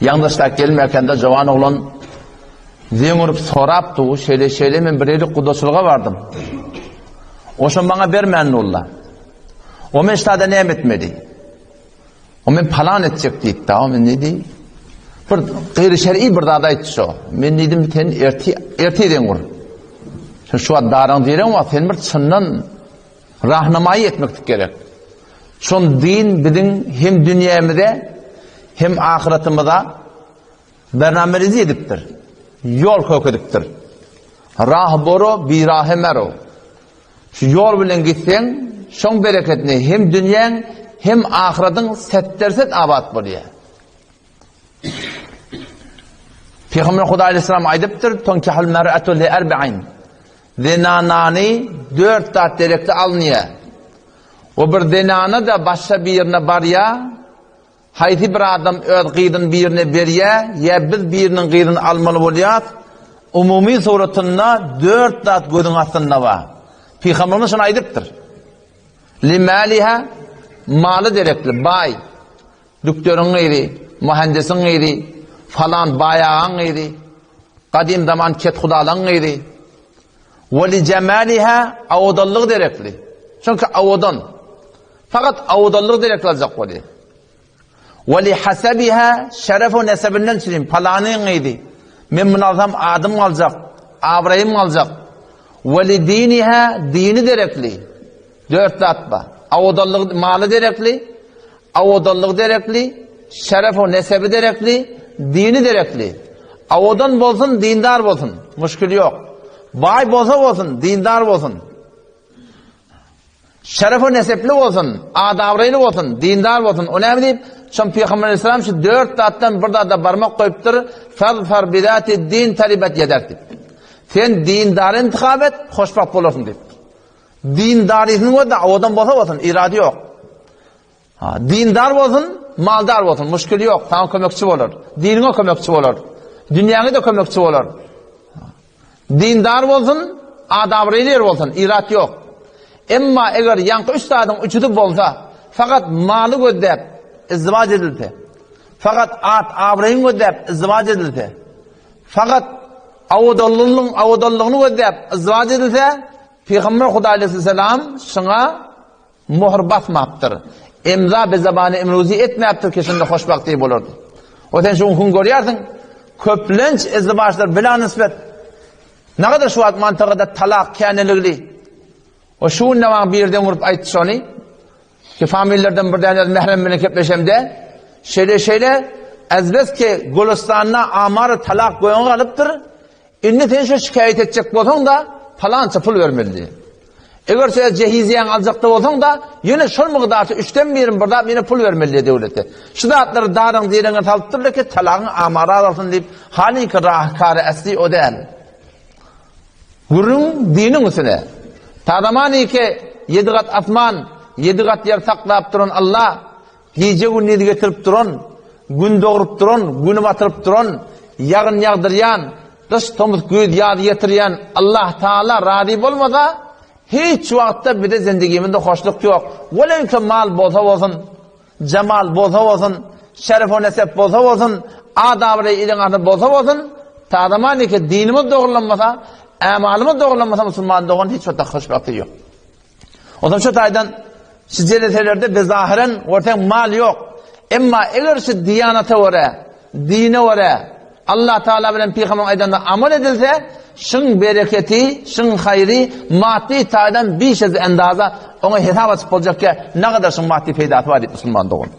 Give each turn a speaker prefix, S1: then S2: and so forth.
S1: Ýaňdaşlap gelmäkende jowan oglan zeň urup sorapdy, şeýle şeýle men bir ýere gudaçylyga bardym. Oşa maňa bermän durla. O men ştada näme etmeli? O men palan etjek diýipdi. O men diýdi. Bir gaýry şer'i bir zat aýtdy şo. Men diýdim sen erti erti zeň ur. Sen şu wagt daraň diýren wagt sen bir çyndan rahnamaýy etmeklik gerek. Şon din biziň hem dünýämize hem ahyratymyza bernamerizi edipdir. Ýol kökedipdir. Rah boro birahe mero. Şu ýol bilen gitseň, şoň bereketine hem dünýäň, hem ahyratyň setderset abat bolýar. Pygamber Hudaý aleyhisselam aýdypdyr, Tonkahul mer'atu li erba'in. Zenanany dört zat derekli alynýar. O bir zenana-da başga birine barýar, Haýsy bir adam öz gyzyny birine berýär, ýa biz biriniň gyzyny almaly bolýas, umumy suratynda dört zat gözüň astynda bar. Pygamberimiz şuny aýdypdyr. Limaliha maly derekli, baý, dükderiň gyzy, muhendisiň gyzy, falan baý agaň gyzy, gadym zaman kethudalaň gyzy. We li jemaliha owadanlygy derekli. Çünki owadan. Fakat owadanlygy derekli aljak bolýar. We li hasabiha şeref we nesebinden çürim palanyň gyzy. Men muny alsam adym galjak, abraýym galjak. We li diniha dini derekli. Dört zat bar. Owadanlygy maly derekli, Owadanlygy derekli, şeref-u nesebi derekli, dini derekli. Owadan bolsun, dindar bolsun, muşkil ýok. Baý bolsa bolsun, dindar bolsun. Şeref-u nesepli bolsun, ad-abraýly bolsun, dindar bolsun. O näme diýip, şon Pygamber aleyhisselam şu dört zatdan bir zada barmak goýupdyr, Fazfar bizati din taribat ýedek diýip. Sen dindary intihap et, hoşbagt bolarsyň diýip. Dindarysyny gör-de, owadan bolsa bolsun, irady ýok. Ha, dindar bolsun, maldar bolsun, muşkil ýok, saňa kömekçi bolar. Diniňe kömekçi bolar. Dünýäňe de kömekçi bolar. Dindar bolsun, adabraýly ýer bolsun, irat ýok. Emma eger ýaňky üç zadyň üçüsi bolsa, fakat maly gözläp izdiwaç edilse, fakat at abraýyny gözläp izdiwaç edilse, fakat awadanlygynyň awadanlygyny gözläp izdiwaç edilse, Pygamber Hudaý aleyhisselam şuňa Möhür basmapdyr. Emza be zabany emruzi etmäpdir ki şunda hoşbagt diýip bolardy. O sen şu gün görýärsiň, köplenç izdiwaçlar bila nisbet Nagadyr şu wagt mantygada talak käneligli. O şu gün maňa birden urup aýtdy şony. Ki familiýalardan bir däne öz mährem bilen kepleşemde, şeýle şeýle azbes ki Gülüstanda amar talak göňe galypdyr. Indi sen şu şikaýat etjek bolsaň-da, palança pul bermeli diýip. Eger sen jehiziýäňi aljak-da bolsaň-da, ýene şol mukdarça üçden birini bir zat ýene pul bermeli diýip döwlete. Şu zatlary daryň direňe salypdyrlar ki, talagyň amary azalsyn diýip, halyňky rahy-kary äsli o däl. Gürrüň diniň üstüne. Ta zamaniki ýedi gat asman, ýedi gat ýer saklap duran Allah, Gije-gündiz getirip duran, Gün dogrup duran, Güni batyryp duran, ýagyn ýagdyrýan, gyş, tomus, güýz, ýaz getirýän Allah Taala razy bolmasa, hiç wagtda bize zendigimizde hoşluk ýok. Welewki mal bolsa bolsun, jemal bolsa bolsun, şeref-u nesep bolsa bolsun, ad-abraý iliň arasynda bolsa bolsun, ta zamaniki dinimiz dogrulanmasa, ämalymyz dogrulanmasa musulman dogan hiç wagtda hoşbagtlyk ýok. Onsoň şu taýdan şu jeleselerde bezahyren görseň mal ýok. Emma eger şu diýanata görä, dine görä, Allah Taala bilen pygamberiň aýdanyna amal edilse, şuň bereketi, şuň haýry maddy taýdan bişez endaza oňa hesap açyp boljakkä, nägadar şuň maddy peýdasy bar diýip musulman dogan.